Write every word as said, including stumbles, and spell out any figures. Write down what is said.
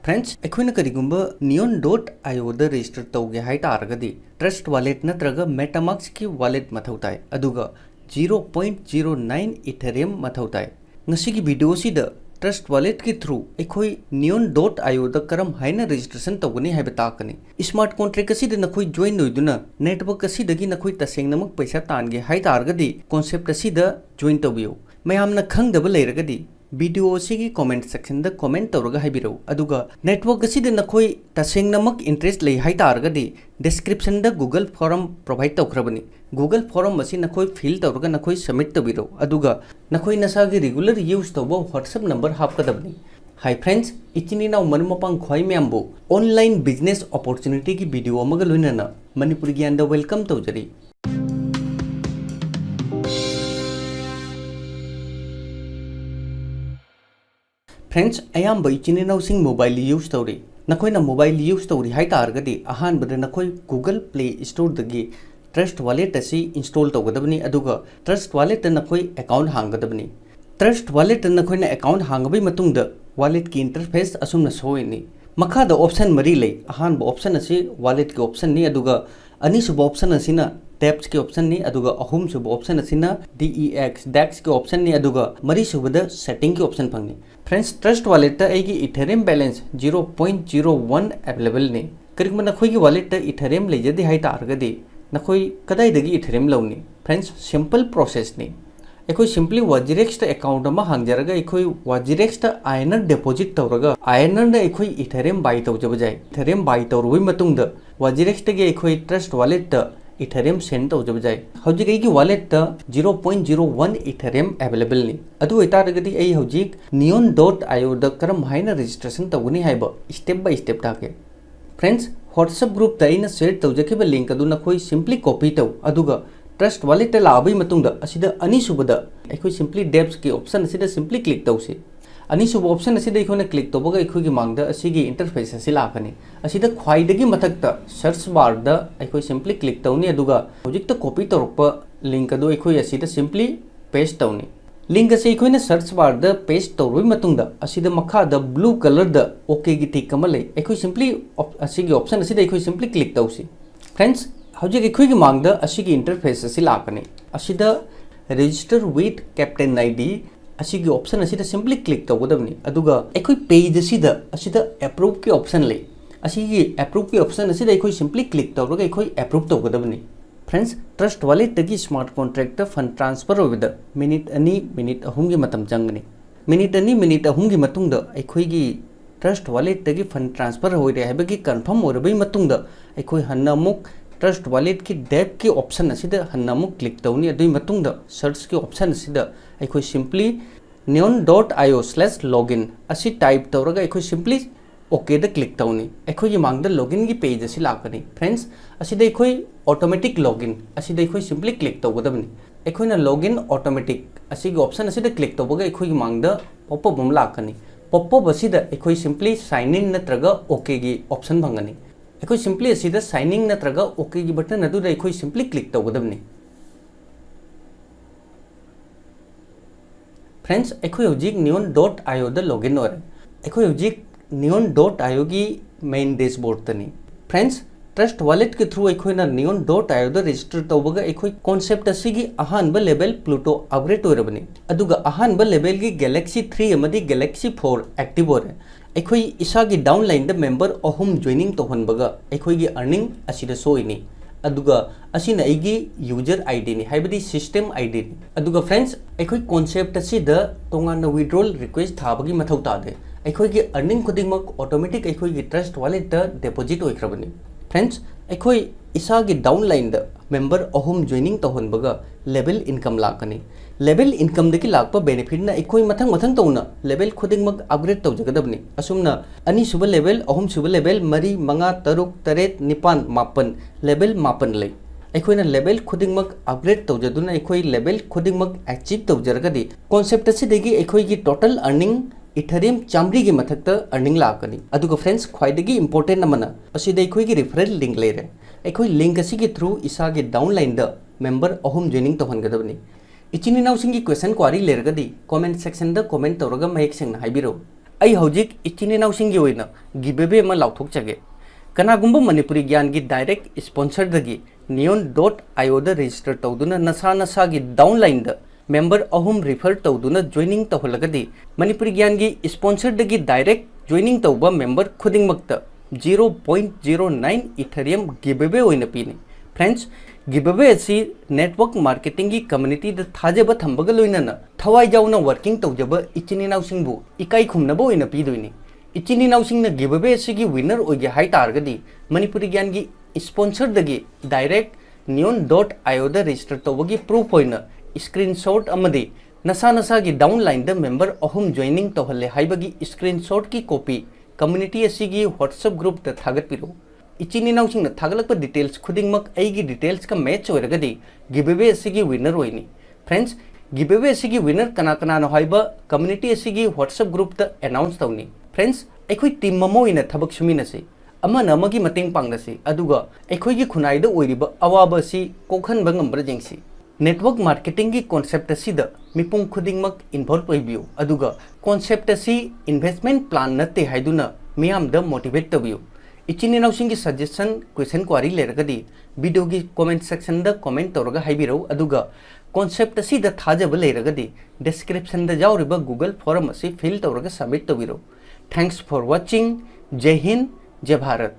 Friends, ꯑꯩꯈꯣꯏꯅ ꯀꯔꯤꯒꯨꯝꯕ neon dot io ꯗ register ꯇꯧꯒꯦ ꯍꯥꯏ ꯇꯥꯔꯒꯗꯤ Trust Wallet ꯅꯠꯇ꯭ꯔꯒ MetaMask ꯀꯤ wallet ꯃꯊꯧ ꯇꯥꯏ, ꯑꯗꯨꯒ zero point zero nine Ethereum ꯃꯊꯧ ꯇꯥꯏ꯫ ꯉꯁꯤꯒꯤ video ꯑꯁꯤꯗ Trust Wallet ꯀꯤ through ꯑꯩꯈꯣꯏ neon dot io ꯗ ꯀꯔꯝ ꯍꯥꯏꯅ registration ꯇꯧꯒꯅꯤ ꯍꯥꯏꯕ ꯇꯥꯛꯀꯅꯤ꯫ Smart contract ꯑꯁꯤꯗ ꯅꯈꯣꯏ join ꯑꯣꯏꯗꯨꯅ network ꯑꯁꯤꯗꯒꯤ ꯅꯈꯣꯏ ꯇꯁꯦꯡꯅꯃꯛ ꯄꯩꯁꯥ ꯇꯥꯟꯒꯦ ꯍꯥꯏ ꯇꯥꯔꯒꯗꯤ concept ꯑꯁꯤꯗ join ꯇꯧꯕꯤꯌꯨ꯫ ꯃꯌꯥꯝꯅ ꯈꯪꯗꯕ ꯂꯩꯔꯒꯗꯤ video ꯑꯁꯤꯒꯤ comment section ꯗ comment ꯇꯧꯔꯒ ꯍꯥꯏꯕꯤꯔꯛꯎ꯫ ꯑꯗꯨꯒ network ꯑꯁꯤꯗ ꯅꯈꯣꯏ ꯇꯁꯦꯡꯅꯃꯛ interest ꯂꯩ ꯍꯥꯏ ꯇꯥꯔꯒꯗꯤ description ꯗ Google form provide ꯇꯧꯈ꯭ꯔꯕꯅꯤ꯫ Google form ꯑꯁꯤ ꯅꯈꯣꯏ fill ꯇꯧꯔꯒ ꯅꯈꯣꯏ submit ꯇꯧꯕꯤꯔꯛꯎ꯫ ꯑꯗꯨꯒ ꯅꯈꯣꯏ ꯅꯁꯥꯒꯤ regular use ꯇꯧꯕ WhatsApp number ꯍꯥꯞꯀꯗꯕꯅꯤ꯫ Hi friends, ꯏꯆꯤꯟ ꯏꯅꯥꯎ ꯃꯔꯨꯞ ꯃꯄꯥꯡ ꯈ꯭ꯋꯥꯏ ꯃꯌꯥꯝꯕꯨ online business opportunity ꯒꯤ video ꯑꯃꯒ ꯂꯣꯏꯅꯅ ꯃꯅꯤꯄꯨꯔꯤ ꯒ꯭ꯌꯥꯟꯗ welcome ꯇꯧꯖꯔꯤ꯫ Friends, ꯑꯌꯥꯝꯕ ꯏꯆꯤꯟ ꯏꯅꯥꯎꯁꯤꯡ mobile use ꯇꯧꯔꯤ꯫ ꯅꯈꯣꯏꯅ mobile use ꯇꯧꯔꯤ ꯍꯥꯏ ꯇꯥꯔꯒꯗꯤ ꯑꯍꯥꯟꯕꯗ ꯅꯈꯣꯏ Google Play Store ꯗꯒꯤ Trust Wallet ꯑꯁꯤ install ꯇꯧꯒꯗꯕꯅꯤ, ꯑꯗꯨꯒ Trust Wallet ꯇ ꯅꯈꯣꯏ account ꯍꯥꯡꯒꯗꯕꯅꯤ꯫ Trust Wallet ꯇ ꯅꯈꯣꯏꯅ account ꯍꯥꯡꯉꯕꯒꯤ ꯃꯇꯨꯡꯗ wallet ꯀꯤ interface ꯑꯁꯨꯝꯅ show ꯑꯣꯏꯅꯤ꯫ ꯃꯈꯥꯗ option ꯃꯔꯤ ꯂꯩ꯫ ꯑꯍꯥꯟꯕ option ꯑꯁꯤ wallet ꯀꯤ option ꯅꯤ, ꯑꯗꯨꯒ ꯑꯅꯤꯁꯨꯕ option ꯑꯁꯤꯅ dApps ꯀꯤ option ꯅꯤ, ꯑꯗꯨꯒ ꯑꯍꯨꯝꯁꯨꯕ option ꯑꯁꯤꯅ DEX, DEX ꯀꯤ option ꯅꯤ, ꯑꯗꯨꯒ ꯃꯔꯤꯁꯨꯕꯗ setting ꯒꯤ option ꯐꯪꯅꯤ꯫ Friends, Trust Wallet ꯇ ꯑꯩꯒꯤ Ethereum balance zero point zero one available ꯅꯤ꯫ ꯀꯔꯤꯒꯨꯝꯕ ꯅꯈꯣꯏꯒꯤ wallet ꯇ Ethereum ꯂꯩꯖꯗꯦ ꯍꯥꯏ ꯇꯥꯔꯒꯗꯤ ꯅꯈꯣꯏ ꯀꯗꯥꯏꯗꯒꯤ Ethereum ꯂꯧꯅꯤ? Friends, simple process ꯅꯤ꯫ ꯑꯩꯈꯣꯏ simply Wazirex ꯇ account ꯑꯃ ꯍꯥꯡꯖꯔꯒ ꯑꯩꯈꯣꯏ Wazirex ꯇ INR deposit ꯇꯧꯔꯒ INR ꯅ ꯑꯩꯈꯣꯏ Ethereum buy ꯇꯧꯖꯕ ꯌꯥꯏ꯫ Ethereum buy ꯇꯧꯔꯨꯕꯒꯤ ꯃꯇꯨꯡꯗ Wazirex ꯇꯒꯤ ꯑꯩꯈꯣꯏ Trust Wallet ꯇ Ethereum send ꯇꯧꯖꯕ ꯌꯥꯏ꯫ ꯍꯧꯖꯤꯛ ꯑꯩꯒꯤ wallet ꯇ zero point zero one Ethereum available ꯅꯤ꯫ ꯑꯗꯨ ꯑꯣꯏꯇꯥꯔꯒꯗꯤ ꯑꯩ ꯍꯧꯖꯤꯛ neon dot io ꯗ ꯀꯔꯝ ꯍꯥꯏꯅ registration ꯇꯧꯒꯅꯤ ꯍꯥꯏꯕ step by step ꯇꯥꯛꯀꯦ꯫ Friends, WhatsApp group ꯇ ꯑꯩꯅ share ꯇꯧꯖꯈꯤꯕ link ꯑꯗꯨ ꯅꯈꯣꯏ simply copy ꯇꯧ, ꯑꯗꯨꯒ Trust Wallet ꯇ ꯂꯥꯛꯑꯕꯒꯤ ꯃꯇꯨꯡꯗ ꯑꯁꯤꯗ ꯑꯅꯤꯁꯨꯕꯗ ꯑꯩꯈꯣꯏ simply dApps ꯀꯤ option ꯑꯁꯤꯗ simply click ꯇꯧꯁꯤ꯫ ꯑꯅꯤꯁꯨꯕ option ꯑꯁꯤꯗ ꯑꯩꯈꯣꯏꯅ click ꯇꯧꯕꯒ ꯑꯩꯈꯣꯏꯒꯤ ꯃꯥꯡꯗ ꯑꯁꯤꯒꯤ interface ꯑꯁꯤ ꯂꯥꯛꯀꯅꯤ꯫ ꯑꯁꯤꯗ ꯈ꯭ꯋꯥꯏꯗꯒꯤ ꯃꯊꯛꯇ search bar ꯗ ꯑꯩꯈꯣꯏ simply click ꯇꯧꯅꯤ, ꯑꯗꯨꯒ ꯍꯧꯖꯤꯛꯇ copy ꯇꯧꯔꯛꯄ link ꯑꯗꯨ ꯑꯩꯈꯣꯏ ꯑꯁꯤꯗ simply paste ꯇꯧꯅꯤ꯫ Link ꯑꯁꯤ ꯑꯩꯈꯣꯏꯅ search barꯗ paste ꯇꯧꯔꯕ ꯃꯇꯨꯡꯗ, ꯑꯁꯤꯗ ꯃꯈꯥꯗ blue colorꯗ OK ꯒꯤ tick ꯑꯃ ꯂꯩ꯫ ꯑꯩꯈꯣꯏ simply op- ꯑꯁꯤꯒꯤ option ꯑꯁꯤꯗ ꯑꯩꯈꯣꯏ simply click ꯇꯧꯁꯤ꯫ Friends, ꯍꯧꯖꯤꯛ ꯑꯩꯈꯣꯏꯒꯤ ꯃꯥꯡꯗ ꯑꯁꯤꯒꯤ interface ꯑꯁꯤ ꯂꯥꯛꯀꯅꯤ꯫ ꯑꯁꯤꯗ register with Captain ID ꯑꯁꯤꯒꯤ option ꯑꯁꯤꯗ simply click ꯇꯧꯒꯗꯕꯅꯤ꯫ ꯑꯗꯨꯒ ꯑꯩꯈꯣꯏ page ꯑꯁꯤꯗ ꯑꯁꯤꯗ approveꯀꯤ option ꯂꯩ꯫ ꯑꯁꯤꯒꯤ approveꯀꯤ option ꯑꯁꯤꯗ ꯑꯩꯈꯣꯏ simply click ꯇꯧꯔꯒ ꯑꯩꯈꯣꯏ approve ꯇꯧꯒꯗꯕꯅꯤ꯫ Friends, Trust Walletꯇꯒꯤ smart contractꯇ fund transfer ꯑꯣꯏꯕꯗ minute ꯑꯅꯤ, minute ꯑꯍꯨꯝꯒꯤ ꯃꯇꯝ ꯆꯪꯒꯅꯤ꯫ Minute ꯑꯅꯤ, minute ꯑꯍꯨꯝꯒꯤ ꯃꯇꯨꯡꯗ ꯑꯩꯈꯣꯏꯒꯤ Trust Walletꯇꯒꯤ fund transfer ꯑꯣꯏꯔꯦ ꯍꯥꯏꯕꯒꯤ confirm ꯑꯣꯏꯔꯕꯒꯤ ꯃꯇꯨꯡꯗ, ꯑꯩꯈꯣꯏ ꯍꯟꯅ ꯑꯃꯨꯛ Trust Walletꯀꯤ dashboardꯀꯤ option ꯑꯁꯤꯗ ꯍꯟꯅ ꯑꯃꯨꯛ click ꯇꯧꯅꯤ꯫ ꯑꯗꯨꯒꯤ ꯃꯇꯨꯡꯗ searchꯀꯤ option ꯑꯁꯤꯗ ꯑꯩꯈꯣꯏ simply neon dot io slash login ꯑꯁꯤ type ꯇꯧꯔꯒ ꯑꯩꯈꯣꯏ simply OKꯗ click ꯇꯧꯅꯤ꯫ ꯑꯩꯈꯣꯏꯒꯤ ꯃꯥꯡꯗ loginꯒꯤ page ꯑꯁꯤ ꯂꯥꯛꯀꯅꯤ꯫ Friends, ꯑꯁꯤꯗ ꯑꯩꯈꯣꯏ automatic login ꯑꯁꯤꯗ ꯑꯩꯈꯣꯏ simply click ꯇꯧꯒꯗꯕꯅꯤ꯫ ꯑꯩꯈꯣꯏꯅ login automatic ꯑꯁꯤꯒꯤ option ꯑꯁꯤꯗ click ꯇꯧꯕꯒ ꯑꯩꯈꯣꯏꯒꯤ ꯃꯥꯡꯗ pop up ꯑꯃ ꯂꯥꯛꯀꯅꯤ꯫ Pop up ꯑꯁꯤꯗ ꯑꯩꯈꯣꯏ simply sign in ꯅꯠꯇ꯭ꯔꯒ OKꯒꯤ option ꯐꯪꯒꯅꯤ꯫ ꯑꯩꯈꯣꯏ simply ꯑꯁꯤꯗ sign in ꯅꯠꯇ꯭ꯔꯒ OKꯒꯤ button ꯑꯗꯨꯗ ꯑꯩꯈꯣꯏ simply click ꯇꯧꯒꯗꯕꯅꯤ꯫ Friends, ꯑꯩꯈꯣꯏ ꯍꯧꯖꯤꯛ neon dot ioꯗ login ꯑꯣꯏꯔꯦ꯫ ꯑꯩꯈꯣꯏ ꯍꯧꯖꯤꯛ neon dot ioꯒꯤ main dashboardꯇꯅꯤ꯫ Friends, Trust Walletꯀꯤ through ꯑꯩꯈꯣꯏꯅ neon dot ioꯗ register ꯇꯧꯕꯒ ꯑꯩꯈꯣꯏ concept ꯑꯁꯤꯒꯤ ꯑꯍꯥꯟꯕ level Pluto upgrade ꯑꯣꯏꯔꯕꯅꯤ꯫ ꯑꯗꯨꯒ ꯑꯍꯥꯟꯕ levelꯒꯤ Galaxy three ꯑꯃꯗꯤ Galaxy four active ꯑꯣꯏꯔꯦ꯫ ꯑꯩꯈꯣꯏ ꯏꯁꯥꯒꯤ downlineꯗ member ꯑꯍꯨꯝ joining ꯇꯧꯍꯟꯕꯒ ꯑꯩꯈꯣꯏꯒꯤ earning ꯑꯁꯤꯗ show ꯑꯣꯏꯅꯤ꯫ ꯑꯗꯨꯒ ꯑꯁꯤꯅ ꯑꯩꯒꯤ user IDꯅꯤ, ꯍꯥꯏꯕꯗꯤ system IDꯅꯤ꯫ ꯑꯗꯨꯒ friends, ꯑꯩꯈꯣꯏ concept ꯑꯁꯤꯗ ꯇꯣꯉꯥꯟꯅ withdrawal request ꯊꯥꯕꯒꯤ ꯃꯊꯧ ꯇꯥꯗꯦ꯫ ꯑꯩꯈꯣꯏꯒꯤ earning ꯈꯨꯗꯤꯡꯃꯛ automatic ꯑꯩꯈꯣꯏꯒꯤ Trust Walletꯇ deposit ꯑꯣꯏꯈ꯭ꯔꯕꯅꯤ꯫ Friends, ꯑꯩꯈꯣꯏ ꯏꯁꯥꯒꯤ downlineꯗ member ꯑꯍꯨꯝ joining ꯇꯧꯍꯟꯕꯒ level income ꯂꯥꯛꯀꯅꯤ꯫ Level incomeꯗꯒꯤ ꯂꯥꯛꯄ benefitꯅ ꯑꯩꯈꯣꯏ ꯃꯊꯪ ꯃꯊꯪ ꯇꯧꯅ level ꯈꯨꯗꯤꯡꯃꯛ upgrade ꯇꯧꯖꯒꯗꯕꯅꯤ꯫ ꯑꯁꯨꯝꯅ ꯑꯅꯤꯁꯨꯕ level, ꯑꯍꯨꯝꯁꯨꯕ level, ꯃꯔꯤ, ꯃꯉꯥ, ꯇꯔꯨꯛ, ꯇꯔꯦꯠ, ꯅꯤꯄꯥꯟ, ꯃꯥꯄꯟ, level ꯃꯥꯄꯟ ꯂꯩ꯫ ꯑꯩꯈꯣꯏꯅ level ꯈꯨꯗꯤꯡꯃꯛ upgrade ꯇꯧꯖꯗꯨꯅ ꯑꯩꯈꯣꯏ level ꯈꯨꯗꯤꯡꯃꯛ achieve ꯇꯧꯖꯔꯒꯗꯤ concept ꯑꯁꯤꯗꯒꯤ ꯑꯩꯈꯣꯏꯒꯤ total earning Ethereum ꯆꯥꯃꯔꯤꯒꯤ ꯃꯊꯛꯇ earning ꯂꯥꯛꯀꯅꯤ꯫ ꯑꯗꯨꯒ friends, ꯈ꯭ꯋꯥꯏꯗꯒꯤ important ꯑꯃꯅ ꯑꯁꯤꯗ ꯑꯩꯈꯣꯏꯒꯤ referral link ꯂꯩꯔꯦ꯫ ꯑꯩꯈꯣꯏ link ꯑꯁꯤꯒꯤ through ꯏꯁꯥꯒꯤ downlineꯗ member ꯑꯍꯨꯝ joining ꯇꯧꯍꯟꯒꯗꯕꯅꯤ꯫ ꯏꯆꯤꯟ ꯏꯅꯥꯎꯁꯤꯡꯒꯤ question query ꯂꯩꯔꯒꯗꯤ comment section ꯗ comment ꯇꯧꯔꯒ ꯃꯌꯦꯛ ꯁꯦꯡꯅ ꯍꯥꯏꯕꯤꯔꯛꯎ꯫ ꯑꯩ ꯍꯧꯖꯤꯛ ꯏꯆꯤꯟ ꯏꯅꯥꯎꯁꯤꯡꯒꯤ ꯑꯣꯏꯅ giveaway ꯑꯃ ꯂꯥꯎꯊꯣꯛꯆꯒꯦ꯫ ꯀꯅꯥꯒꯨꯝꯕ ꯃꯅꯤꯄꯨꯔꯤ ꯒ꯭ꯌꯥꯟꯒꯤ direct sponsor ꯗꯒꯤ neon dot io ꯗ register ꯇꯧꯗꯨꯅ ꯅꯁꯥ ꯅꯁꯥꯒꯤ downline ꯗ member ꯑꯍꯨꯝ refer ꯇꯧꯗꯨꯅ joining ꯇꯧꯍꯜꯂꯒꯗꯤ, ꯃꯅꯤꯄꯨꯔꯤ ꯒ꯭ꯌꯥꯟꯒꯤ sponsor ꯗꯒꯤ direct joining ꯇꯧꯕ member ꯈꯨꯗꯤꯡꯃꯛꯇ zero point zero nine Ethereum giveaway ꯑꯣꯏꯅ ꯄꯤꯅꯤ꯫ Friends, giveaway ꯑꯁꯤ network marketing ꯒꯤ community ꯗ ꯊꯥꯖꯕ ꯊꯝꯕꯒ ꯂꯣꯏꯅꯅ ꯊꯋꯥꯏ ꯌꯥꯎꯅ working ꯇꯧꯖꯕ ꯏꯆꯤꯟ ꯏꯅꯥꯎꯁꯤꯡꯕꯨ ꯏꯀꯥꯏ ꯈꯨꯝꯅꯕ ꯑꯣꯏꯅ ꯄꯤꯗꯣꯏꯅꯤ꯫ ꯏꯆꯤꯟ ꯏꯅꯥꯎꯁꯤꯡꯅ giveaway ꯑꯁꯤꯒꯤ winner ꯑꯣꯏꯒꯦ ꯍꯥꯏ ꯇꯥꯔꯒꯗꯤ, ꯃꯅꯤꯄꯨꯔꯤ ꯒ꯭ꯌꯥꯟꯒꯤ sponsor ꯗꯒꯤ direct neon dot io ꯗ register ꯇꯧꯕꯒꯤ proof ꯑꯣꯏꯅ screenshot ꯑꯃꯗꯤ ꯅꯁꯥ ꯅꯁꯥꯒꯤ downline ꯗ member ꯑꯍꯨꯝ joining ꯇꯧꯍꯜꯂꯦ ꯍꯥꯏꯕꯒꯤ screenshot ꯀꯤ copy community ꯑꯁꯤꯒꯤ WhatsApp group ꯇ ꯊꯥꯒꯠꯄꯤꯔꯛꯎ꯫ ꯏꯆꯤꯟ ꯏꯅꯥꯎꯁꯤꯡꯅ ꯊꯥꯒꯠꯂꯛꯄ details ꯈꯨꯗꯤꯡꯃꯛ ꯑꯩꯒꯤ details ꯀ match ꯑꯣꯏꯔꯒꯗꯤ, giveaway ꯑꯁꯤꯒꯤ winner ꯑꯣꯏꯅꯤ꯫ Friends, giveaway ꯑꯁꯤꯒꯤ winner ꯀꯅꯥ ꯀꯅꯥꯅꯣ ꯍꯥꯏꯕ community ꯑꯁꯤꯒꯤ WhatsApp group ꯇ announce ꯇꯧꯅꯤ꯫ Friends, ꯑꯩꯈꯣꯏ team ꯑꯃ ꯑꯣꯏꯅ ꯊꯕꯛ ꯁꯨꯃꯤꯟꯅꯁꯤ, ꯑꯃꯅ ꯑꯃꯒꯤ ꯃꯇꯦꯡ ꯄꯥꯡꯅꯁꯤ, ꯑꯗꯨꯒ ꯑꯩꯈꯣꯏꯒꯤ ꯈꯨꯟꯅꯥꯏꯗ ꯑꯣꯏꯔꯤꯕ ꯑꯋꯥꯕ ꯑꯁꯤ ꯀꯣꯛꯍꯟꯕ ꯉꯝꯕ꯭ꯔꯥ ꯌꯦꯡꯁꯤ꯫ Network marketing ꯒꯤ concept ꯑꯁꯤꯗ ꯃꯤꯄꯨꯝ ꯈꯨꯗꯤꯡꯃꯛ involve ꯑꯣꯏꯕꯤꯌꯨ, ꯑꯗꯨꯒ concept ꯑꯁꯤ investment plan ꯅꯠꯇꯦ ꯍꯥꯏꯗꯨꯅ ꯃꯤꯌꯥꯝꯗ motivate ꯇꯧꯕꯤꯌꯨ꯫ ꯏꯆꯤꯟ ꯏꯅꯥꯎꯁꯤꯡꯒꯤ suggestion, question, query ꯂꯩꯔꯒꯗꯤ video ꯒꯤ comment section ꯗ comment ꯇꯧꯔꯒ ꯍꯥꯏꯕꯤꯔꯛꯎ, ꯑꯗꯨꯒ concept ꯑꯁꯤꯗ ꯊꯥꯖꯕ ꯂꯩꯔꯒꯗꯤ description ꯗ ꯌꯥꯎꯔꯤꯕ Google form ꯑꯁꯤ fill ꯇꯧꯔꯒ submit ꯇꯧꯕꯤꯔꯛꯎ꯫ Thanks for watching. ꯖꯩ Hind, ꯖꯩ Bharat.